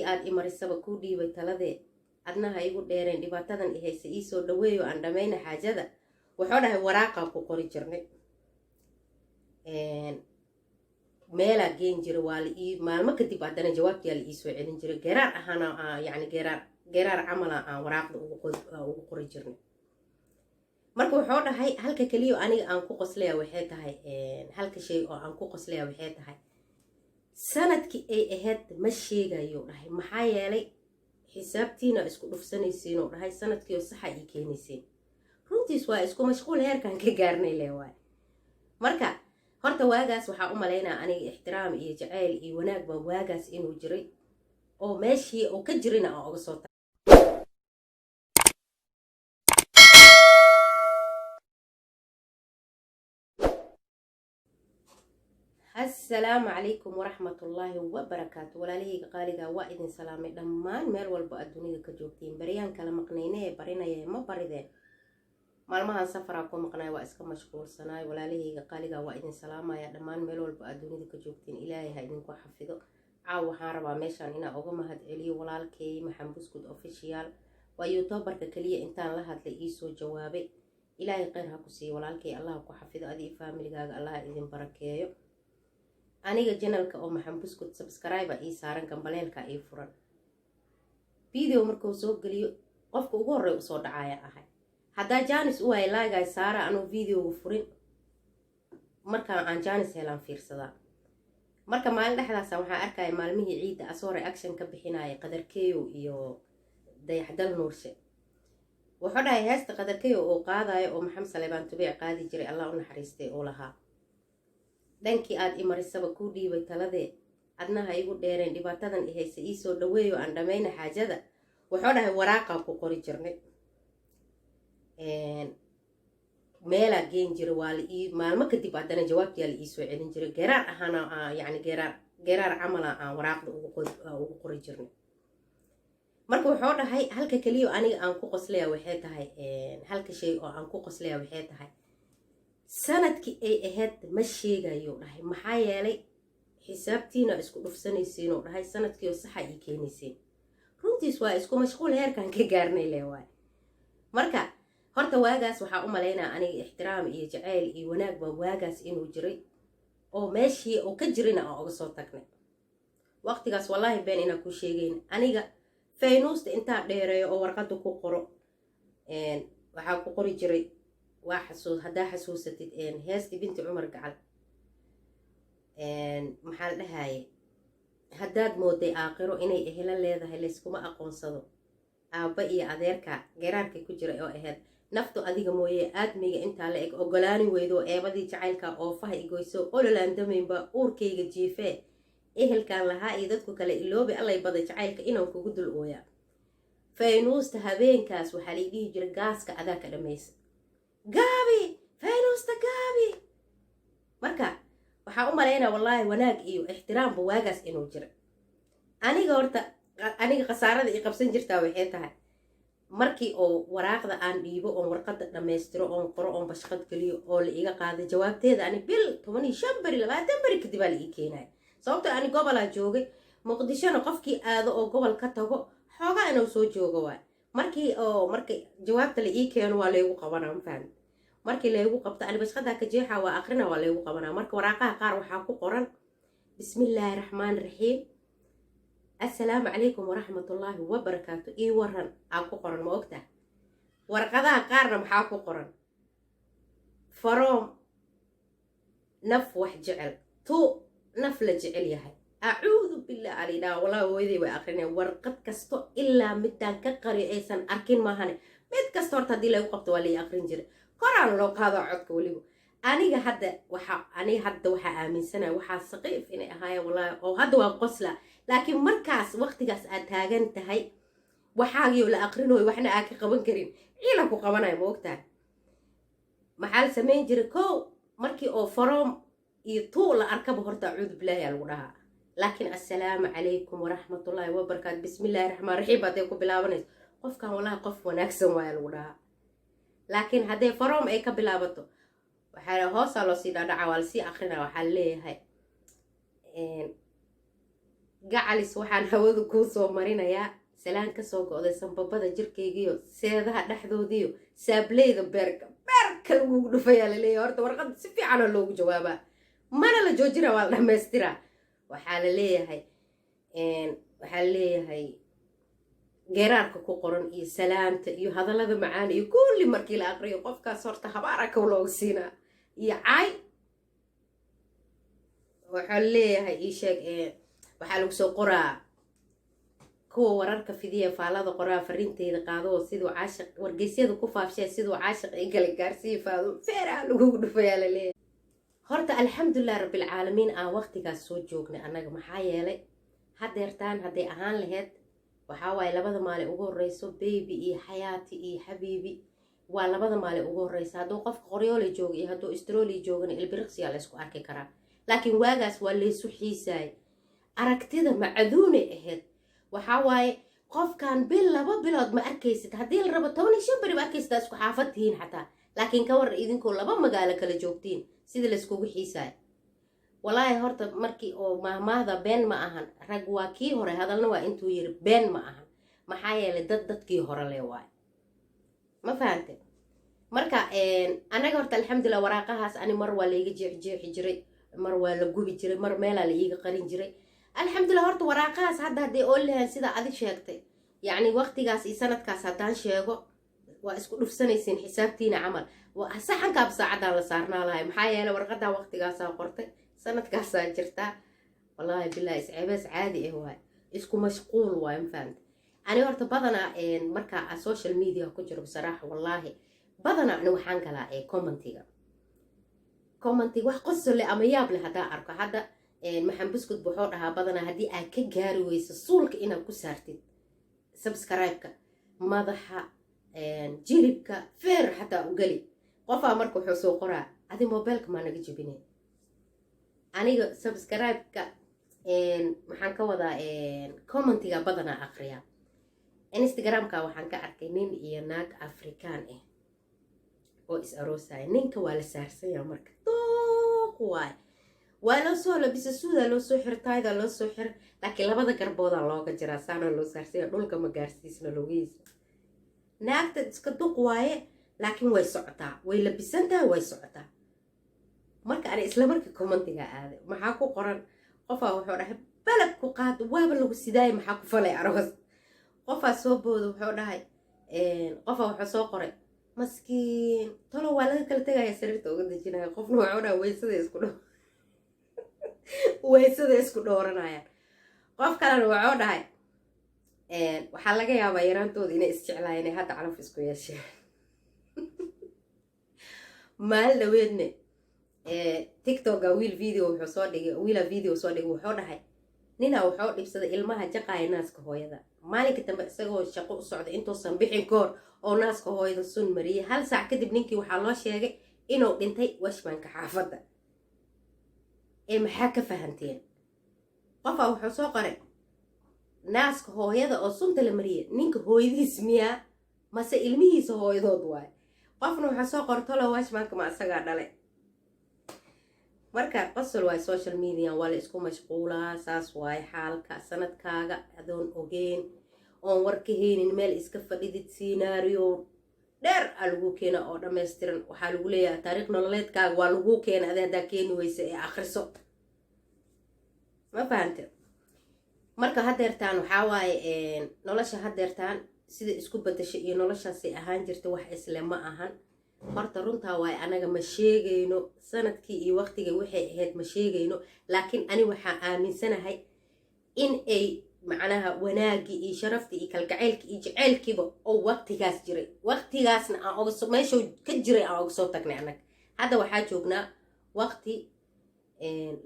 Aad imarisaba kuu dhiibay taladee, adna ha igu dheereen dhibaatadan ihaysa, iisoo dhaweeyo aan dhammayna xaajada. Wuxuu dhahay waraaqaan ku qori jirnay, meelaa geen jira, waa la ii maalmo kadib haddana jawaabtiyaa la iisoo celin jiray. Geraar ahaana, yacni geraar geraar camala aan waraaqda ugu qori jirnay. Marka wuxuu dhahay halka keliya aniga aan ku qoslaya waxay tahay, halka shay oo aan ku qoslaya waxay tahay, sanadkii ay ahayd ma sheegayo dhahay, maxaa yeelay xisaabtiina isku dhufsanaysiinoo dhahay, sanadkii oo saxa ii keenayseen. Runtiis waa isku mashquul heerkan ka gaarnay le waay. Marka horta waagaas waxaa u malaynaa aniga ixtiraam iyo jacayl iyo wanaag baa waagaas inuu jiray, oo meeshii uu ka jirina aan oga soo. Asalaamu calaykum waraxmatullaahi wabarakaatu. Walaalahayga qaaliga, waa idin salaamay dhammaan meel walba aad dunida ka joogtiin. Baryaan kala maqnayne ee barinaya ma barideen. Maalmahan safaraa ku maqnaay, waa iska mashquulsanaay. Walaalahayga qaaliga, waa idin salaamaya dhammaan meel walba aad dunida ka joogtiin. Ilaahay ha idinku xafido. Caaw waxaan rabaa meeshaan inaa uga mahad celiyo walaalkay Maxamed Buskud Official. Waa youtuberka keliya intaan la hadlay iisoo jawaabay. Ilaahay kheyr ha ku siiyo walaalkay, Allah ku xafido adii faamiligaaga, Allah idin barakeeyo. Aniga channelka oo Maxamed Buskud subscribe ii saaran, gambaleelka ii furan, video markuu soo geliyo qofka ugu horey usoo dhacaya ahay. Haddaa chance u waay laagay saara anuu videoga furin, markaan aan chance helaan fiirsadaa. Marka maalin dhexdaasa waxaa arkaya maalmihii ciidda asoo reaction ka bixinaya Qadarkeeyo iyo Dayaxdal Nuurshe. Wuxuu dhahay heesta Qadarkeeyo uu qaadayo oo Maxamed Saleebaan Tubeec qaadi jiray, Allah u naxariistay, uu lahaa: "Dhankii aad imarisaba kuu dhiibay taladee, adna ha igu dheereen dhibaatadan ihaysa, iisoo dhaweeyo aan dhammayna xaajada." Wuxuu dhahay waraaqaan ku qori jirnay, meelaa geen jira, waa la ii maalmo kadib haddana jawaabtiyaa la iisoo celin jiray. Geraar ahaana, yacni geraar geraar camala aan waraaqda ugu qori jirnay. Marka wuxuu dhahay halka keliya aniga aan ku qoslaya waxay tahay, halka shay oo aan ku qoslaya waxay tahay, sanadkii ay ahayd ma sheegayo dhahay, maxaa yeelay xisaabtiina isku dhufsanaysiinoo dhahay, sanadkii oo saxa ii keenayseen. Runtiis waa isku mashquul heerkan ka gaarnay le waay. Marka horta waagaas waxaa u malaynaa aniga ixtiraam iyo jacayl iyo wanaag baa waagaas inuu jiray, oo meeshii uu ka jirina aan oga soo tagnay. Waqtigaas wallaahi been inaan ku sheegayn, aniga faynuusta intaa dheereeyo oo warqadda ku qoro, waxaa ku qori jiray, waa xasuu haddaa xasuusatid heesti Binti Cumar Gacal, maxaa la dhahaye, "Haddaad mooday aakhiro inay ehelo leedahay, layskuma aqoonsado aabba iyo adeerka," geraarkii ku jira oo ahayd, "Naftu adiga mooye aadmiga intaa la eg ogolaani weydo, eebadii jacaylka oofaha igoyso, ololaandamaynba uurkayga jiifee, ehelkan lahaa iyo dadku kale iloobi, allay baday jacaylka inaan kugu dul ooyaa." Faynuusta habeenkaas waxaa lay dhihi jiray, "Gaaska adaa ka dhamaysa, gaabi faynuusta gaabi." Marka waxaa u malaynaa wallaahi wanaag iyo ixtiraamba waagaas inuu jira. Aniga horta aniga khasaarada i qabsan jirtaa waxay tahay, markii oo waraaqda aan dhiibo oon warqadda dhammaystiro oon qoro oon bashqad geliyo oo la iga qaado jawaabteeda, ani bil, 15 beri, 20 beri kadib aa la ii keenaya. Sababtoo ani gobolaa joogay, Muqdishona qofkii aado oo gobol ka tago xoogaa inuu soo joogo waay. Markii oo marka jawaabta la ii keeno waa laygu qabanaa, ma fahmi? Markii laygu qabto ani bashqadaa ka jeexa, waa aqrina, waa laygu qabanaa. Marka waraaqaha qaar waxaa ku qoran "Bismillaahi raxmaan raxiim, assalaamu calaykum waraxmatullaahi wabarakaatu, ii waran" aa ku qoran, ma ogtaha? Warqadaha qaarna maxaa ku qoran? "From naf wax jecel to naf la jecel yahay." Acuudu billah alidhaa. Wallahi hooyaday way aqrinaya warqad kasto, ilaa midaan ka qariyo aysan arkin maahane. Mid kasta horta haddii lagu qabto waa lai aqrin jiray, koraan loo qaado codka weliba. Aniga hadda waxaa aaminsanaya waxaa saqiif inay ahaayeen wallahi, oo hadda waa qosla, laakiin markaas waqtigaas aad taagan tahay, waxaagii la aqrinayo, waxna aad ka qaban karin, ciila ku qabanayo, ma ogtahay? Maxaa la samayn jiray? Kow, markii oo "from" iyo "to" la arkaba horta acuudu bilaahi aa lagu dhahaa. Laakiin "Assalaamu calaykum waraxmatullaahi wabarakaatu, bismillaahi raxmaan raxiim" hadday ku bilaabanayso, qofkan wallahi qof wanaagsan waaya lagu dhahaa. Laakiin hadday "from" ay ka bilaabato, waxaa hoosaa loo sii dhadhaca, waa lasii akrinaa, waxaa leeyahay Gacalis, waxaan hawada kuu soo marinayaa salaan kasoo go'day sanbabada jirkaygiiyo seedaha dhexdoodiiyo saableyda beerka beerka lagugu dhufayaa. Laleeyahay horta warqadda si fiicana loogu jawaabaa, mana la joojina, waa la dhamaystiraa. Waxaa la leeyahay geeraarka ku qoran iyo salaamta iyo hadallada macaan iyo kulli markii la aqriyo, qofkaas horta habaara kow looga siinaa iyo caay. Waxaa leeyahay, ii sheeg, waxaa lagu soo qoraa kuwa wararka fidiya, faalada qoraa, fariinteyda qaado, siduu caashiq wargeysyada ku faafshee, siduu caashiq i kala gaarsiiya, faado feeraha lagugu dhufayaa. Laleeyahay horta alxamdulilah rabbilcaalamiin aan waqtigaas soo joognay annaga. Maxaa yeelay, hadeertaan hadday ahaan laheyd, waxaa waaye 2da maalin ugu horeyso baby iyo xayaati iyo xabiibi waa 2da maalin ugu horeysa. Hadduu qofka Qoryoole jooga iyo hadduu Australia joogana, ilbiriqsiyaa laysku arki karaa. Laakiin waagaas waa laysu xiisaay, aragtida macduunay ahayd. Waxaa waaye qofkan bil, 2 bilood ma arkaysid, haddii la rabo 15 beri ma arkaysid, aa isku xaafad tihiin xataa. Laakiin ka war idinkoo laba magaalo kala joogtiin, sida layskugu xiisaay? Walaahi horta markii oo maahmaahda been ma ahan, rag waa kii hore, hadalna waa intuu yiri, been ma ahan. Maxaa yeelay, dad dadkii hore le waay, ma fahante? Marka anaga horta alxamdulilah, waraaqahaas ani mar waa laiga jeexjeexi jiray, mar waa la gubi jiray, mar meelaa la iiga qarin jiray. Alxamdulilah, horta waraaqahaas hadda hadday oo lahayn sida adi sheegtay, yacni waqtigaas iyo sanadkaas haddaan sheego, waa isku dhufsanaysiin xisaabtiina camal, saxankaaba saacadaan la saarnaa lahay. Maxaa yeelay, warqadan waqtigaasaa qortay, sanadkaasaa jirtaa. Wallaahi bilahi, isceebees caadi ah waay, isku mashquul waay, ma fahamta? Ani horta badanaa markaa social media ku jiro, bisaraaxa, wallaahi badanaa ani waxaan galaa ee commentiga wax qosole ama yaab leh haddaa arko. Hadda Maxamed Buskud wuxuu dhahaa badanaa, haddii aad ka gaari weyso suulka inaad ku saartid subscribe-ka, madaxa, jilibka, feer xataa u geli. Qofaa marka wuxuu soo qoraa, "Adi mobilka maa naga jebine?" Aniga subscribe-ka maxaan ka wadaa, commentiga badanaa aqriyaa. Instagramka waxaan ka arkay nin iyo naag Afrikaan ah oo is aroosaya. Ninka waa la saarsanya, marka dooq waay, waa loo soo labisa, suudaa loo soo xir, taaydaa loo soo xir, laakiin labada garboodaa looga jiraa, saana loo saarsanya, dhulka ma gaarsiisna lugihiisa. Naagta iska duq waaye, laakiin way socotaa, way labisantahay, way socotaa. Marka ani isla markii commentiga aaday, maxaa ku qoran? Qofaa wuxuu dhahay, "Balad ku qaad, waaba lagu sidaayay, maxaa ku falay aroos?" Qofaa soo booda, wuxuu dhahay, qofaa wuxuu soo qoray, "Maskiin, tolo waa laga kala tegaya, sariirta uga dejinaya." Qofna wuxuu dhahay, Weysada isku dhooranayaan." Qof kalena wuxuu dhahay, "Waxaa laga yaabaa yaraantooda inay isjeclaayeen, ay hadda calaf isku yeesheen." Maalin dhaweedne TikToka wiil video wuxuu soo dhigay, wiila video soo dhigay, wuxuu dhahay, ninaa wuxuu dhibsaday ilmaha jaqaaya naaska hooyada. Maalinka dambe isagoo shaqo u socday, intuusan bixin koor oo naaska hooyada sun mariyay. Hal saac kadib ninkii waxaa loo sheegay inuu dhintay washmanka xaafadda. Ee maxaa ka fahanteen? Qofaa wuxuu soo qoray, "Naaska hooyada oo sunta la mariyay, ninka hooyadiis miyaa mase ilmihiisa hooyadood waay?" Qofna wuxuu soo qoray, "Tolo washmanka ma isagaa dhalay?" Marka qosol waay, social media waa la isku mashquulaa, saas waaye xaalka. Sanadkaaga adoon ogeyn oon war ka haynin, meel iska fadhidid, scenario dheer aa lagu keena oo dhammaystiran. Waxaa lagu leeyahay taariikh nololeedkaaga waa lagu keena, adi haddaa keeni weysa ee akhriso, ma fahante? Marka hadeertaan waxaa waaye nolosha hadeertaan sida isku badashay iyo noloshaasay ahaan jirta wax isle ma ahan. Horta runtaa waaye, anaga ma sheegayno sanadkii iyo waqtigii waxay ahayd, ma sheegayno. Laakiin ani waxaa aaminsanahay in ay macnaha wanaagii iyo sharaftii iyo kalgacaylkii iyo jaceylkiiba oo waqtigaas jiray, waqtigaasna aan oga meeshuu ka jiray aan oga soo tagnay. Annaga hadda waxaa joognaa waqti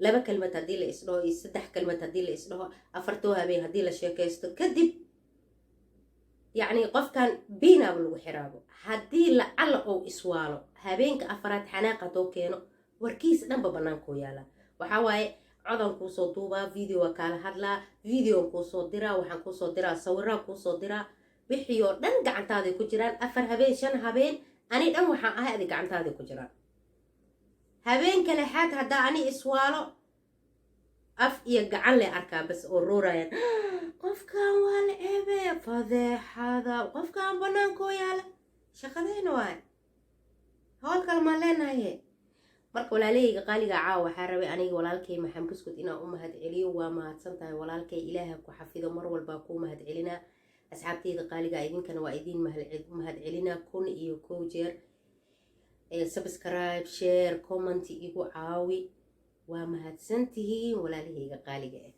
laba kelmad haddii la isdhaho iyo saddex kelmad haddii la isdhaho, afartoo habeen haddii la sheekaysto kadib, yacni qofkan biinaaba lagu xiraabo. Haddii lacala ou iswaalo, habeenka afaraad xanaaq haddoo keeno, warkiis dhanba bannaankuu yaalaa. Waxaa waaye codan kuusoo duubaa, video waa kaala hadlaa, videon kuusoo diraa, waxaan kuusoo diraa sawiraan kuusoo diraa, wixii oo dhan gacantaaday ku jiraan. 4 habeen, 5 habeen, ani dhan waxaan ahay adi gacantaaday ku jiraan. Habeenka lixaad haddaa ani iswaalo. Af iyo gacan leh arkaa bas oo roorayaan. Qofkan waa la ceebeeya, fadeexada qofkan bannaankoo yaala. Shaqadeyna waay, howl kale maan leenahaye. Marka walaalahayga qaaliga, caawa waxaa rabay aniga walaalkay Maxamed Buskud inaan u mahad celiyo. Waa mahadsan tahay walaalkay, Ilaaha ku xafido. Mar walbaa kuu mahad celinaa. Asxaabteyda qaaliga, idinkana waa idiin mahad celinaa 1001 jeer. Subscribe, share, comment igu caawi. Waa mahadsantihiin walaalahayga qaaliga ah.